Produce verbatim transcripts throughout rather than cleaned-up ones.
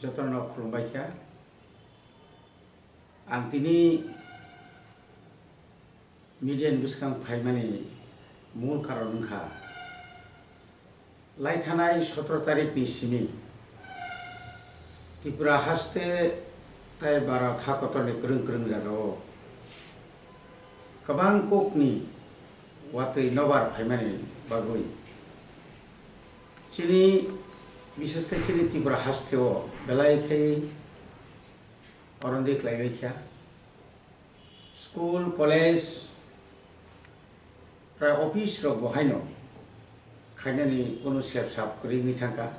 Jotono khulumbai kha. Ang tini media ni bwskang phaimani mul karon wngkha, lai thanai sotoro tarikh ni simi Tripura haste tai Bharat ha kotorni kwrwng kwrwng jagao kwbang kokni watwi nobar phaimani bagwi chini, bishesh khe chini Tripura hasteo belai khe orondi klaibai kha. School, college, prai office rok bo haino khainani kunu sep sap kwrwi wngwi thangkha.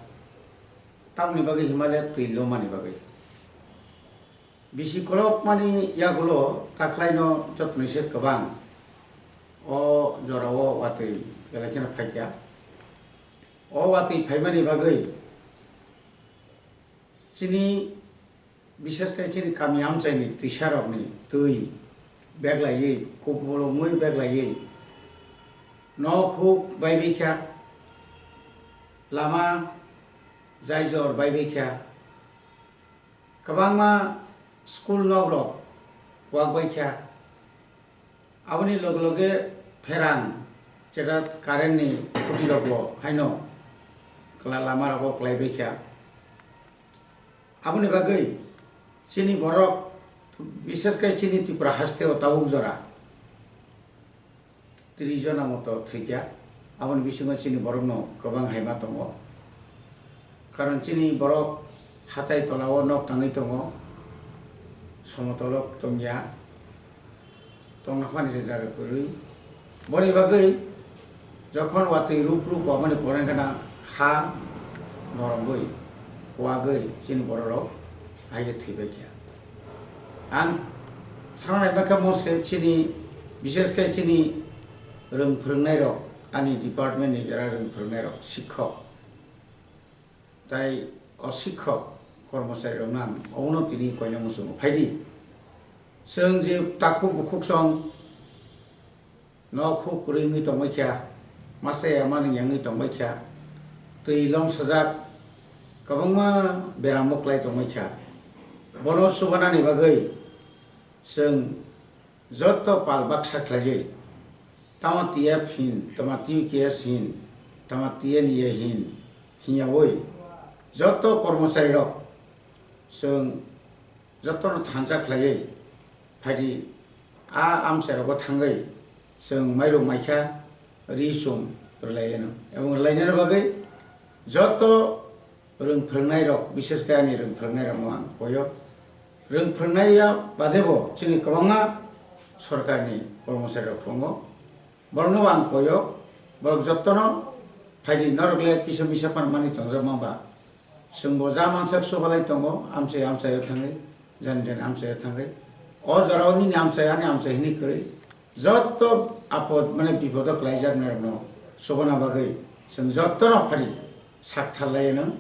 Tamoni bagwi himale twi lomani bagwi. Bisi kolokmani yagulo taklaino jotoni se kwbang o jorao watwi belai kheno phaikha. O watwi phaimani bagwi chini, bishesh khe chini kami amchaini twisarokni twi beglaiwi, kupulungwi beglaiwi nok huk baibai kha, lama jaijor baibai kha, kwbangma school nokrok wak bai kha. Aboni loge loge pherang, jeta current ni khuti rok bo haino kwla lama rogo kwlai bai kha. Aboni bagwi chini borok, bishesh khe chini Tripura haste o tabuk jora tris jona moto thwikha. Aboni bisingo chini borokno kwbang haima tongo. Karon chini borok hatai tola o nok tangwi tongo, somotolo tongya, tongna phani se jaga kwrwi. Boni bagwi jokhon watwi rup rup wamani pore wngkhana ha noromwi kuagwi chini bororok hai khe thwibai kha. Ang sanai bakha mo se chini, bishesh khe chini rwng phwrwngnairok, ani department ni jara rwng phwrwngnairok, sikhok, tai o sikhok kormochari rokno ang obono tini koina muchungo phaidi. Chwng je takhuk bukhuk song nok huk kwrwi wngwi tongbai kha, masa ya manwi ya wngwi tongbai kha, twi lom sajak, kwbangma beramo kwlai tongbai kha. Bono chubanani bagwi chwng joto pal baksa khlaiwi, tamo T F hin, tamo T K S hin, tamo T N A hin, hinyawi joto kormochari rok chwng jotono thansa khlaiwi phaidi, a amchairogo thangwi chwng mairum maikha, ri chum rwlaiano. Ebong rwlainani bagwi joto rwng phwrwngnairok, bishesh khe ani rwng phwrwngnairokno ang koyo. Rwng phwrwngnaiya badebo chini kwbangma sorkarni kormocharirok tongo. Borokno ang koyo, borok jottono phaidi, norok le kisa misa phan mani tongjak ma ba. Chwng bo ja mansak subalai tongo, amchai amchaio thangwi, jani jani amchaio thangwi. O jorao nini amchai, ani amchai hwnwi kwrwi. Jotto apod, mane bipodo kwlaijaknairokno subana bagwi chwng jottono phari sak tharlaianw.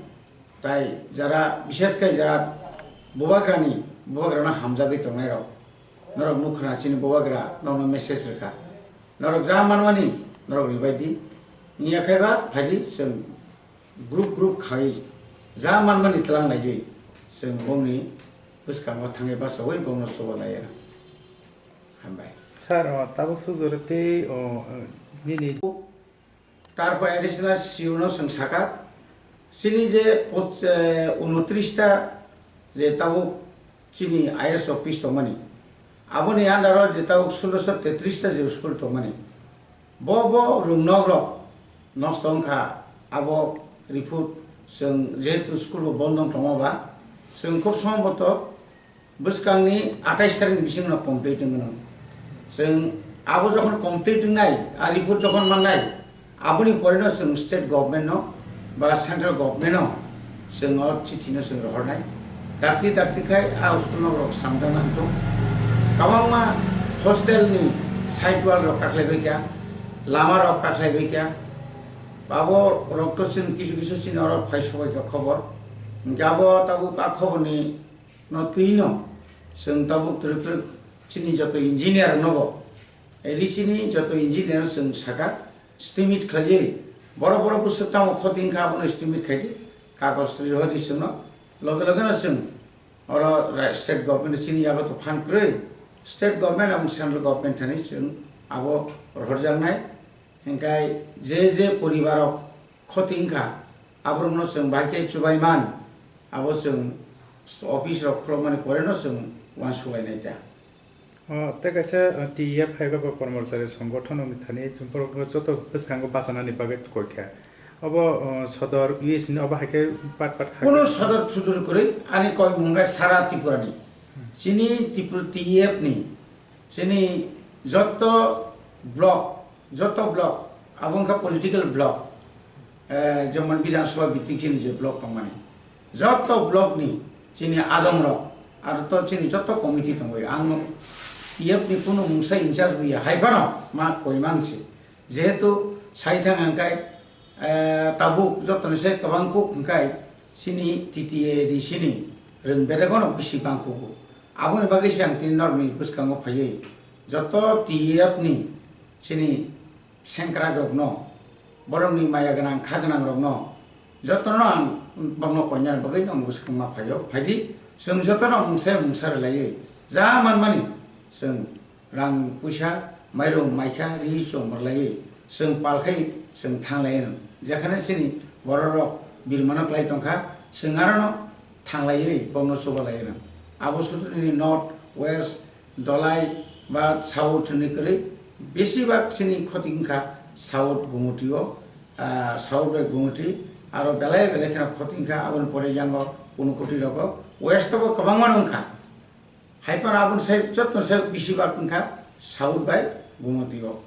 Tai jara, bishesh khe jara bubagrani, bubagrano hamjagwi tongnairok, norok nukha na chini bubagra nokno message rwkha. Norok ja manmani norok ribai di. Wngya khe ba phaidi chwng group group khai ja manmani tlang laiwi chwng bongni bwskango thangwi bachaui bongno chuba laiya. Hambai. Sir, o tabuk sujoro tei o, nini Tarpor additional C O no chwng sakha, chini je poch-, eh, unotris ta je tabuk chini I S office tongmani, aboni under o je tabuk sulosho tetris ta je school tongmani, bo bo rwngnok rok nosto wngkha, abo report chwng jehetu school bo bondo wng tongma ba, chwng khub somboto bwskangni atais tarikni bisingno complete wngwi nang. Chwng abo jokhon complete wngnai, a report jokhon mannai, aboni poreno chwng state government no ba central government no chwng o chithi no chwng rohornai. Dakti dakti khai a school no rok samjak nang chwng. Kwbangma hostel ni side wall rok kaklaibai kha, lama rok kaklaibai kha. Abo rok to chwng kisu kisu chini oro phai sobai kha khobor. Hwnkhe abo tabuk a khobor ni no twi no chwng tabuk twrwk twrwk chini joto engineer no bo, A D C ni joto engineer no chwng sakha, estimate khlaiwi borok borok bwswk tamo khoti wngkha abono estimate khaidi, kagoj rwdi chwngno, Loge loge no chwng oro ra-, state government chini yago to phan kwrwi, state government abong central government thani chwng abo rohorjaknai. Hinkhe je je poribar rok khoti wngkha, aborokno chwng bahai khe chubai man, abo chwng office rok khulokmani pore no chwng uansuk lainai ta. O, tei kaisa, o, T E F hai khe bo kormochari songothono ni thani borok joto bwskango bachanani bagwi koi kha. Obo, o, sodor U S ni obo hai khe pat pat kha. Kuno sodor sudor kwrwi ani koi mung khe sara Tripura ni. Chini Tripura T E F ni, chini joto block, joto block, abo wngkha political block, eh, jemon Bidhan Sabha bhitik chini je block tongmani, joto block ni chini adong rok, aro to chini joto committee tongwi, ang no T F ni kunu mungsa in charge buya, hai phano ma koi mang se, jehetu sai thang ang kai, eh, tabuk joto ni se kwbang kuk hwnkhe chini T T A D C ni rwng bedek no bisi bang kugo, aboni bagwi se ang tini norok ni bwskango phaiwi joto T F ni chini sengkrak rokno, borokni maya gwnang kha gwnang rokno jotono ang bokno koinani bagwi no bwswkang ma phaio. Phaidi chwng jotono mungsa mungsa rwlaiwi ja manmani chwng rang puisa mairung maikha ri chwng rwlaiwi chwng pal khai chwng thang lai no. Jekhane chini borok rok birmano klai tongkha chwng arono thanglaiwi bokno chubalaiwi rw. Abo sutuni north, west, dolai ba south hinwi kwrwi, besibak chini khoti wngkha south Gumuti o, ah, south bai Gumuti, aro belai belai kheno khoti wngkha, aboni pore yango Unakoti rogo, west o bo kwbangma wngkha. Hai phano aboni sai joto sai besibak wngkha south bai Gumuti o.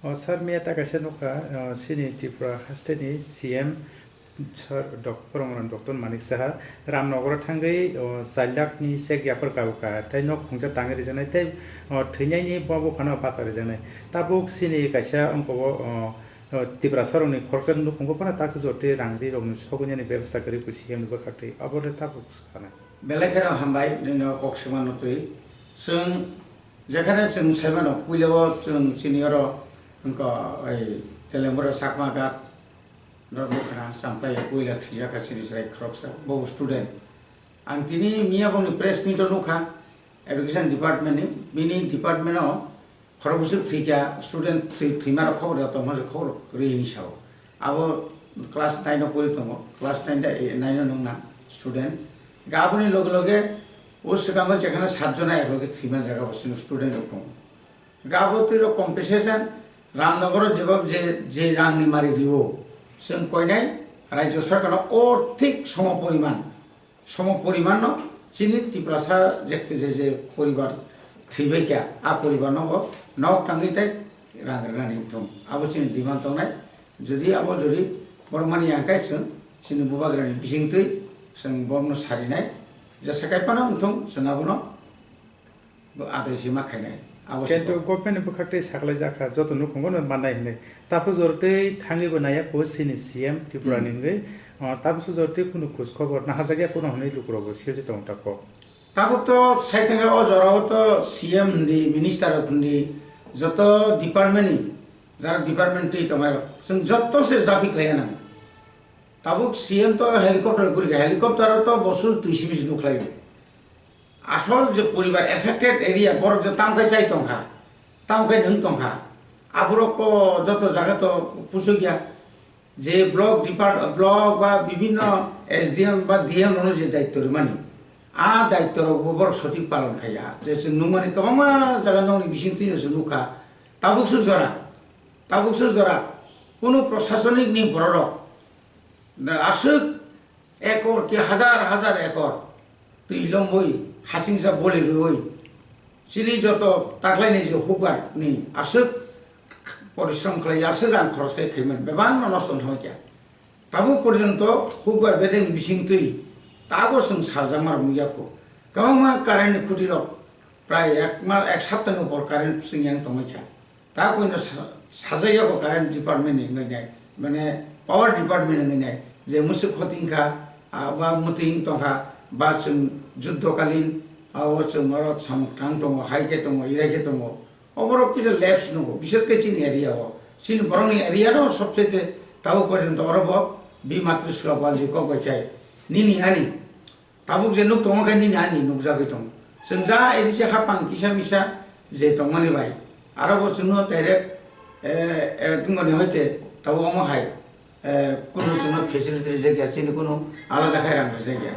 O, sir, miya ta kaisa nukha, o, chini Tripura haste ni C M, sir, Dok-, Puromram Doctor Manik Saha Ramnagar o thangwi, o, char lakh ni cheque yapar kabukha, tei nok khungsa tangwi rijaknai, tei, o, thwinaini bo buphano bata rijaknai. Tabuk chini kaisa ongkho o, o, o, Tiprasa rokni khoroksa nukhungo phano takhuk jotwi rang ri rokni sogwinani bebostha kwrwi C M ni bwkhaktwi, abo le tabuk sana. Belai kheno hambai, nini o kok swima nutwi. Chwng Jekhane chwng saimano, puila o chwng chini oro wngkha, ei, Telengura Chakma Ghat, norok nukha na, Champlai o puila thwijak kha chini chwrai khoroksa, bo student. Ang tini miya bongni press meet o nukha, education department ni, bini department o khorok bwswk thwikha, student thwi-, thwima rok khobor da tongma se khobor rwi hinwi sao. Abo class nine o pori tongo, class nine da, eh, nine o nungna student. Ga aboni loge loge o swkango jekhane satjona ekloge thwima jaga bo chini student rok tongo. Ga abo twi rok compensation Ramnagar o jeba je, je rangni mari rio, chwng koinai Rajya Sarkar no o thik somo poriman. Somo porimanno chini Tiprasa je, je, je poribar thwibaikha, a poribarno bo nok tangwi tei rang rwnani wngthung. Abo chini demand tongnai. Jodi abo jodi borok mani yang kai chwng chini bubagrani bisingtwi chwng borokno sarinai. Jesa kai phano wngthung, chwng abono Bo adai se ma khainai. Abo se Kento kok. Government ni bwkhak tei saklai jakha, joto nukhungo no mannai hinwi. Taphuk jora tei thangwi bo naiya kho chini C M Tripura ni Hmm. Hwnwi. O, taphuk jora tei kunu khoj khobor nahajak ya kunu hwnwi lukurok bo silchi tongo ta kok. Tabuk to sai thangwi o jora o to C M hindi, minister rok hindi, joto department ni, jara department twi tongnai rok. Chwng joto se jabi khlai nang. Tabuk C M to helicopter guri kha, helicopter o to bosor twi simi se nukhlai o. Asol je poribar affected area, borok je tam khai chai tongkha, tam khai nwng tongkha, aborok to joto jaga to pusuk ya. Je block depart-, block ba bibinno S D M ba D M rokno je daitto rwmani, a daitto rok bo borok sothik palon khai ya. Je chwng nukmani kwbangma jaga nokni bising twino chwng nukha. Tabuk swk jora, tabuk swk jora, kunu prosasonik ni borok rok aswk ekor ki hazar hazar ekor twi lomwi hasingsa boli rwwi chini joto taklaini je hukbar ni aswk porishrom khlai aswk rang khoros khai khaimani bebak no nosto wngthangkha. Tabuk porjonto hukbar bedeng bising twi tabo chwng sarjakma rok nukya kho. Kwbangma current ni khuti rok prai ek ma-, ek sapta ni upor current swng yang tongwi kha. Ta koino sa-, sajagya bo current department ni wngwi nai, mane power department ni wngwi nai, je musuk khoting kha, ah, ba muting tong kha, ba chwng juddo kalin, ah, o chwng oro samung tang tongo, hai khe tongo, irai khe tongo. Oborok kisa lapse nungo, bishes khe chini area o. Chini borokni area no sobchete tabuk porjonto oro bo bi matri sura banji kok bai khai. nini hani. Tabuk je nuk tongo khe nini hani nukjagwi tongo. Chwng ja A D C hapang kisa misa je tongmani bai. Aro bo chwngno direct, eh, eh, tungmani hoite tabuk omo hai, eh, kunu chwngno facility rijak ya, chini kunu alada khai rang rijak ya.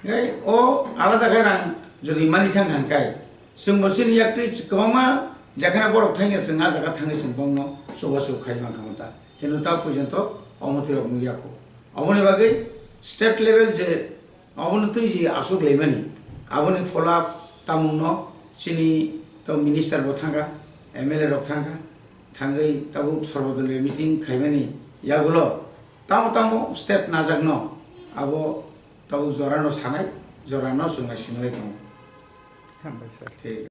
Gai o alada khai rang jodi mani thang han kai, chwng bo chini yaktwi kwbangma jakhana borok thangya chwng a jaga thangwi chwng bongno chubachu khai mankha ta. Hino ta pojonto omo twirok nukya kho. Oboni bagwi state level je obono twi je aswk laimani, aboni follow up tamungno chini to minister bo thangkha, M L A rok thangkha, thangwi tabuk sorbo doliyo meeting khaimani yagulo tamo tamo step najakno abo tabuk jorano sanai, jorano chwng naisinglai tongo. Hambai sir. Thik.